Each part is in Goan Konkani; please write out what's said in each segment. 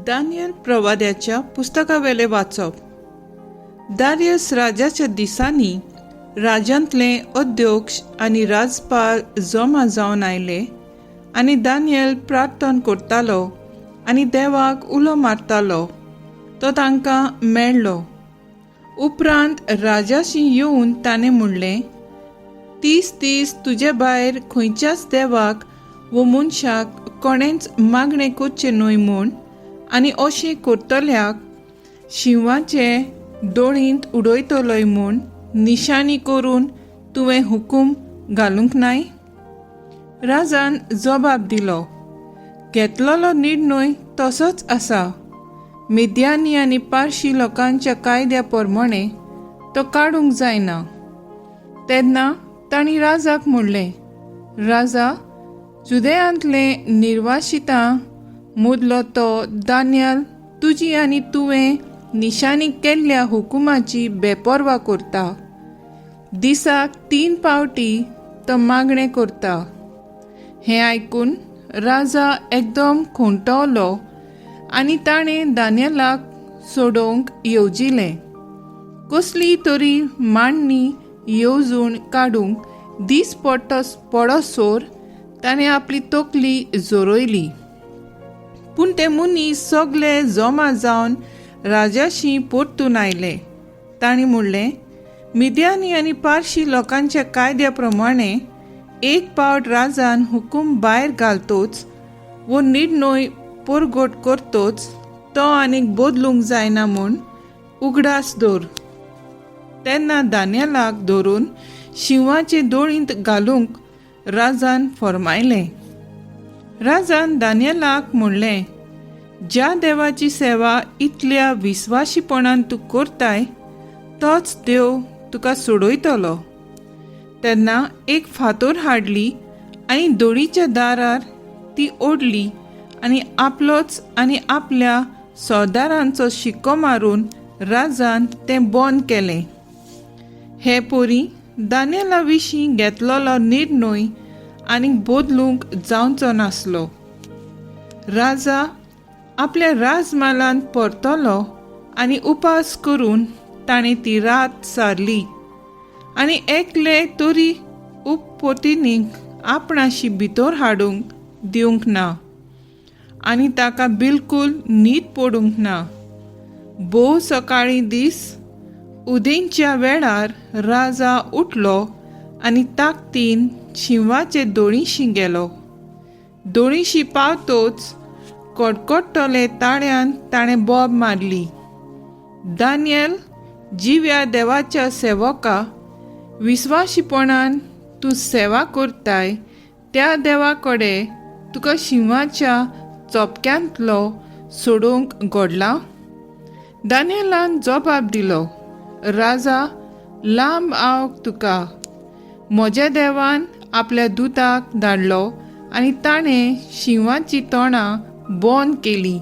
दानियल प्रवाद्याच्या पुस्तकावेलें वाचप. दारियस राजाच्या दिसांनी राज्यांतले अध्यक्ष आनी राजपाल जमा जावन आयले आनी दानियल प्रार्थन करतालो आनी देवाक उलो मारतालो तो तांकां मेळ्ळो. उपरांत राजाशी येवन ताणें म्हणलें, 30 दीस तुजे भायर खंयच्याच देवाक वो मनशाक कोणेंच मागणें करचें न्हय म्हूण आनी अशें करतल्याक शिंवाचे दोळींत उडयतलोय म्हूण निशाणी करून तुवें हुकूम घालूंक नाय? राजान जबाब दिलो, घेतलेलो निर्णय तसोच आसा. मिद्यानी आनी पारशी लोकांच्या कायद्या प्रमाणे तो काडूंक जायना. तेन्ना तांणी राजाक म्हणलें, राजा, जुदेयांतले निर्वासितां मुदलो तो दानियल तुजी आनी तुवें निशाणी केल्ल्या हुकुमाची बेपर्वा करता. दिसाक 3 पावटी तो मागणें करता. हें आयकून राजा एकदम खुंटवलो आनी ताणें दानियलाक सोडोवंक येवजिलें. कसली तरी मांडणी येवजण काडूंक दीस पडसोर ताणें आपली तकली जोरयली. पूण ते मनीस सगले जमा जावन राजाशी परतून आयले. तांणी म्हणलें, मिद्यानी आनी पारशी लोकांच्या कायद्या प्रमाणे एक पावट राजान हुकूम भायर घालतोच वो निर्णय परगट करतोच तो आनीक बदलूंक जायना म्हूण उगडास दवर. तेन्ना दानियलाक धरून शिंवाचे दोळींत घालूंक राजान फर्मायलें. राजान दानियलाक म्हणलें, ज्या देवाची सेवा इतल्या विस्वाशीपणान तूं करताय तोच देव तुका सोडयतलो. तेन्ना एक फातोर हाडली आनी दोळीच्या दारार ती ओडली आनी आपलोच आनी आपल्या सरदारांचो शिक्को मारून राजान तें बंद केलें. हे पोरी दानियला विशीं घेतलेलो निर्णय आनीक बदलूंक जावचो नासलो. राजा आपल्या राजमालांत परतलो आनी उपास करून ताणें ती रात सारली आनी एकले तरी उपपतिनीक आपणाशी भितर हाडूंक दिवंक ना आनी ताका बिलकूल न्हीद पडूंक ना. भोव सकाळीं दीस उदेंच्या वेळार राजा उठलो आनी ताकदीन शिंवाचे दोळीशी गेलो. दोळीशी पावतोच कडकडटले ताळ्यान ताणें बोब मारली, दानियल, जिव्या देवाच्या सेवका, विस्वाशीपणान तूं सेवा करताय त्या देवा कडेन तुका शिंवाच्या चोपक्यांतलो सोडोवंक घडला? दानियलान जबाब दिलो, राजा, लांब आवक तुका. म्हज्या देवान आपल्या दुताक धाडलो आनी ताणें शिंवाची तोंडां बंद केली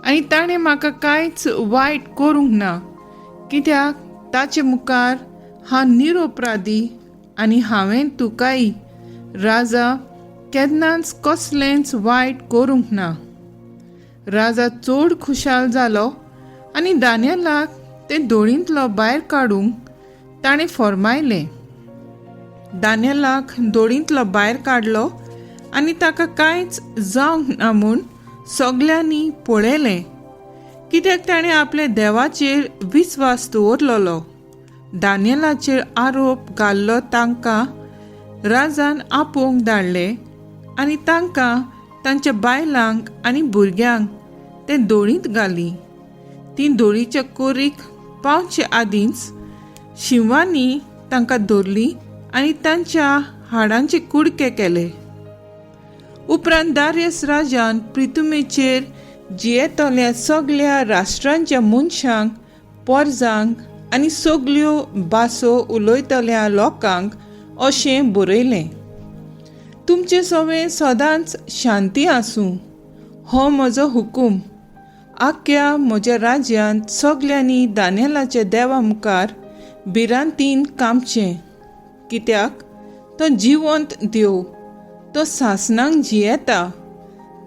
आनी ताणें म्हाका कांयच वायट करूंक ना, कित्याक ताचे मुखार हांव निरपराधी आनी हांवें तुकाय राजा केन्नाच कसलेंच वायट करूंक ना. राजा चड खुशाल जालो आनी दानियलाक ते दोळींतलो भायर काडूंक ताणें फर्मायलें. दानियलाक दोळींतलो भायर काडलो आनी ताका कांयच जावंक ना म्हूण सगल्यांनी पळयलें, कित्याक ताणें आपल्या देवाचेर विस्वास दवरलेलो. दानियलाचेर आरोप घाल्लो तांकां राजान आपोवंक धाडले आनी तांकां तांच्या बायलांक आनी भुरग्यांक ते दोळींत घाली. तीं दोळीच्या कोरीक पावचे आदींच शिंवांनी तांकां धरलीं आनी तांच्या हाडांचे कुडके केले. उपरांत दारियस राजान प्रितुमेचेर जियेतल्या सगल्या राष्ट्रांच्या मनशांक, पोरजांक आनी सगल्यो भासो उलयतल्या लोकांक अशें बरयलें, तुमचे सवें सदांच शांती आसूं, हो म्हजो हुकूम. आख्या म्हज्या राज्यांत सगल्यांनी दानियलाच्या देवा मुखार भिरांतीन कामचें, कित्याक तो जिवंत देव, तो सासणाक जियेता,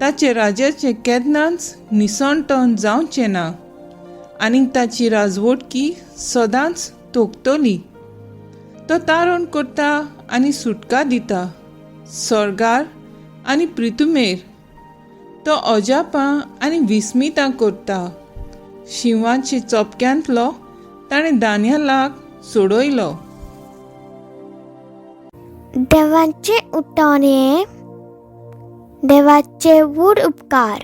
ताचे राज्याचें केन्नाच निसणटण जावचें ना आनी ताची राजवटकी सदांच तोखतली. तो तारण करता आनी सुटका दिता सर्गार आनी प्रितुमेर. तो अजापां आनी विस्मितां करता. शिंवाचे चपक्यांतलो ताणें दानियालाक सोडयलो. देवाचे उठान हें देवाचे व्हड उपकार.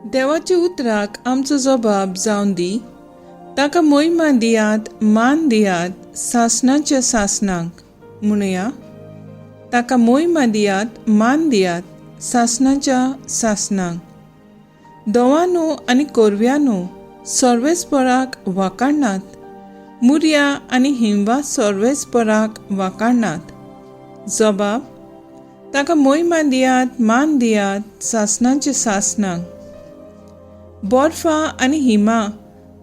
देवाच्या उतराक आमचो जबाब जावन दी. ताका मोहिमा दियात, मान दियात सासणाच्या सासणांक. म्हणुया, ताका मोहिमा दियात, मान दियात सासणाच्या सासणांक. दोवानो आनी कोरव्यानो सर्वेस्पराक वाकाडनात. मुरया आनी हिमवा सर्वेस्पराक वाकाडनात. जबाब, ताका मोहिमा दियात, मान दियात सासणाच्या सासणांक. बर्फा आनी हिमा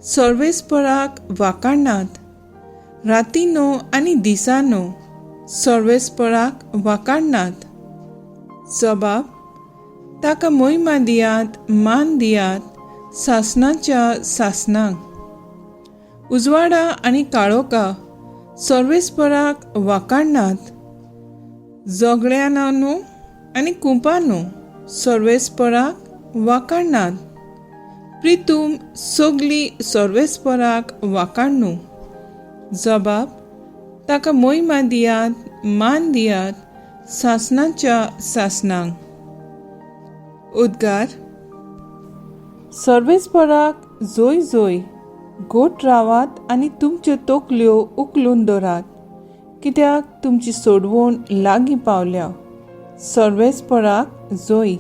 सर्वेस्पराक वाकाडनात. रातीनो आनी दिसानो सर्वेस्पराक वाकाडनात. जबाब, ताका मोहिमा दियात, मान दियात सासणाच्या सासणांक. उजवाडा आनी काळोखा सर्वेस्पराक वाकाडनात. झगड्यानो आनी कुंपानो सर्वेस्पराक वाकाडनात. प्रितूम सगली सर्वेस्पराक वाकाडनू. जबाब, ताका मोहिमा दियात, मान दियात सासणाच्या सासणांक. उद्गार, सर्वेस्पराक जोय जोय. गोट रावात आनी तुमच्यो तकल्यो उखलून दवरात, कित्याक तुमची सोडवण लागीं पावल्या. सर्वेस्पराक जोय.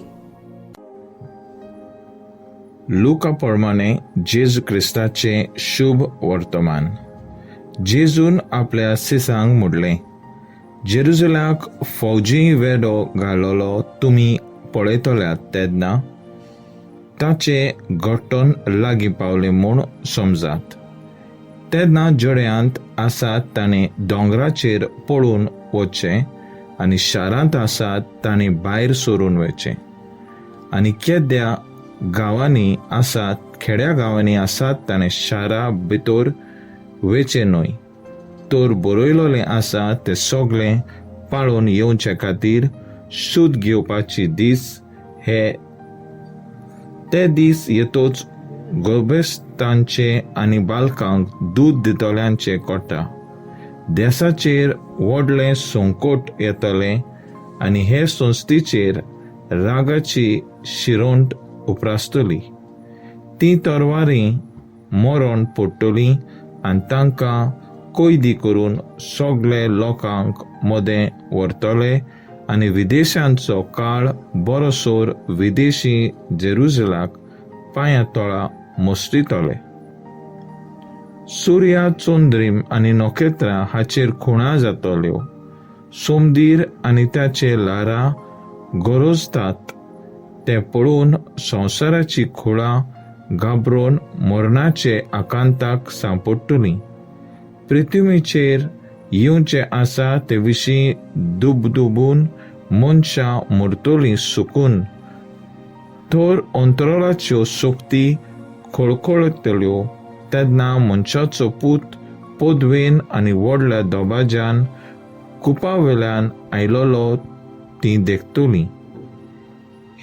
लुका प्रमाणे जेजू क्रिस्ताचें शुभ वर्तमान. जेजून आपल्या सिसांक म्हणलें, जेरुजलाक फौजी वेडो घालोलो तुमी पळयतल्यात तेन्ना ताचें घट्टण लागीं पावलें म्हूण समजात. तेन्ना जड्यांत आसात ताणें दोंगराचेर पळून वचचें आनी शारांत आसात ताणें भायर सरून वचचें आनी केद्या गांवांनी आसात, खेड्या गांवांनी आसात ताणें शारा भितर वचचें न्हय. तर बरयलोलें आसा तें सगळें पाळून येवचे खातीर सूद घेवपाची दीस हे ते दीस येतोच गोबेस्तांचे आनी बालकांक दूद दितल्यांचे कोटा. देसाचेर व्हडलें संकट येतलें आनी हे संस्थेचेर रागाची शिरोंट उप्रासतली. ती तरवारी मरण पडटली आनी तांकां कैदी करून सगळे लोकांक मदें व्हरतले आनी विदेशांचो काळ बरोसर विदेशी जेरुजलाक पांया तळा मस्तितले. सुर्या, चंद्रीम आनी नखेत्रां हाचेर खुणा जातल्यो. सोमदीर आनी ताचे ल्हारां गरजतात तें पळोवन संवसाराची खुळां घाबरोवन मरणाचे आकांताक सांपडटलीं. पृथ्वीचेर येवचें आसा ते विशीं दुबदुबून मनशां मरतलीं सुकून, तर अंतराळाच्यो शक्ती खळखळतल्यो. तेन्ना मनशाचो पूत पदवेन आनी व्हडल्या दबाज्यान कुपावेल्यान आयलोलो तीं देखतलीं.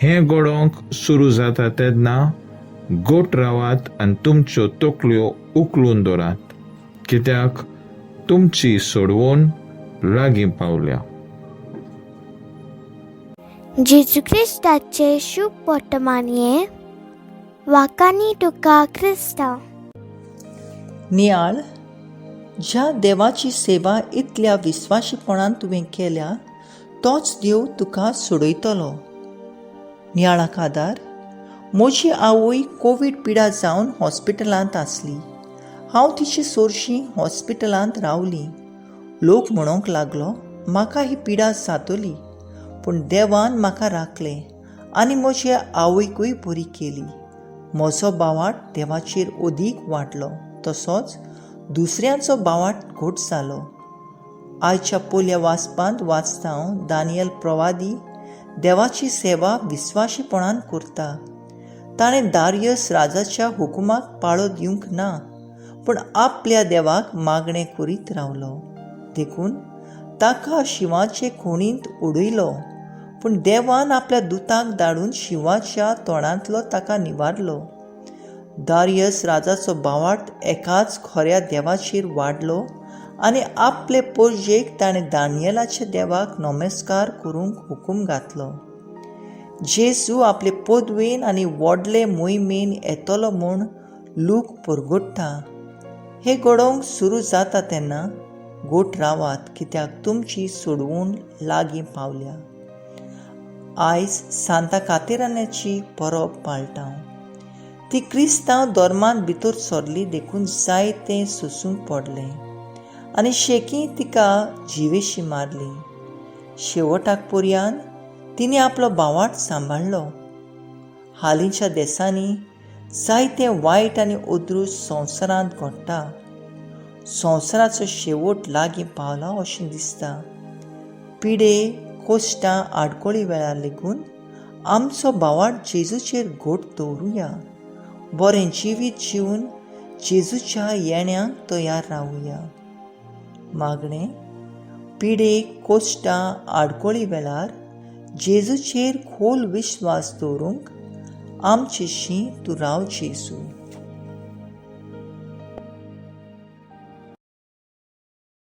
हें घडोवंक सुरू जाता तेन्ना गोट रावात आनी तुमच्यो तकल्यो उखलून दवरात, कित्याक तुमची सोडवण लागीं पावल्या. जेजू क्रिस्ताचे शुभ वर्तमान हें वाकानी तुका क्रिस्तांव. नियाळ, ज्या देवाची सेवा इतल्या विस्वाशीपणान तुवें केल्या तोच देव तुका सोडयतलो. नियाळाक आदार, म्हजी आवय कोवीड पिडा जावन हॉस्पिटलांत आसली. हांव तिचे सोरशी हॉस्पिटलांत रावली. लोक म्हणूंक लागलो म्हाका ही पिडा जातली, पूण देवान म्हाका राखलें आनी म्हजे आवयकूय बरी केली. म्हजो बावाट देवाचेर अदीक वाडलो, तसोच दुसऱ्यांचो बावाट घट जालो. आयच्या पोल्या वाचपांत वाचता हांव दानियल प्रवादी देवाची सेवा विस्वाशीपणान करता. ताणें दारियस राजाच्या हुकुमाक पाळो दिवंक ना, पूण आपल्या देवाक मागणें करीत रावलो. देखून ताका शिंवाचे खोणींत उडयलो, पूण देवान आपल्या दुताक धाडून शिंवाच्या तोंडांतलो ताका निवारलो. दारियस राजाचो भावार्थ एकाच खऱ्या देवाचेर वाडलो आनी आपले पोरजेक ताणें दानियलाच्या देवाक नमस्कार करूंक हुकूम घातलो. जेजू आपले पदवेन आनी व्हडले मोहिमेन येतलो म्हूण लूक परगट्टा. हें घडोवंक सुरू जाता तेन्ना गोट रावात, कित्याक तुमची सोडवण लागीं पावल्या. आयज सांता कातेरानाची परब पाळटा. ती क्रिस्तांव धर्मांत भितर सरली, देखून जायतें सोसूंक पडलें आनी शेकी तिका जिवेशी मारली. शेवटाक पर्यान तिणें आपलो भावार्थ सांबाळ्ळो. हालींच्या देसांनी जायतें वायट आनी अदृश्ट संवसारांत घडटा. संवसाराचो शेवट लागीं पावला अशें दिसता. पिडे, कश्टां, आडकोळी वेळार लेगून आमचो भावार्थ जेजूचेर घट दवरुया. बरें जिवीत जिवन जेजूच्या येण्याक तयार रावुया. मागणें: पिडे, कश्टां, आडकोळी वेळार जेजूचेर खोल विश्वास दवरूंक आमचेशी तूं राव जेजू.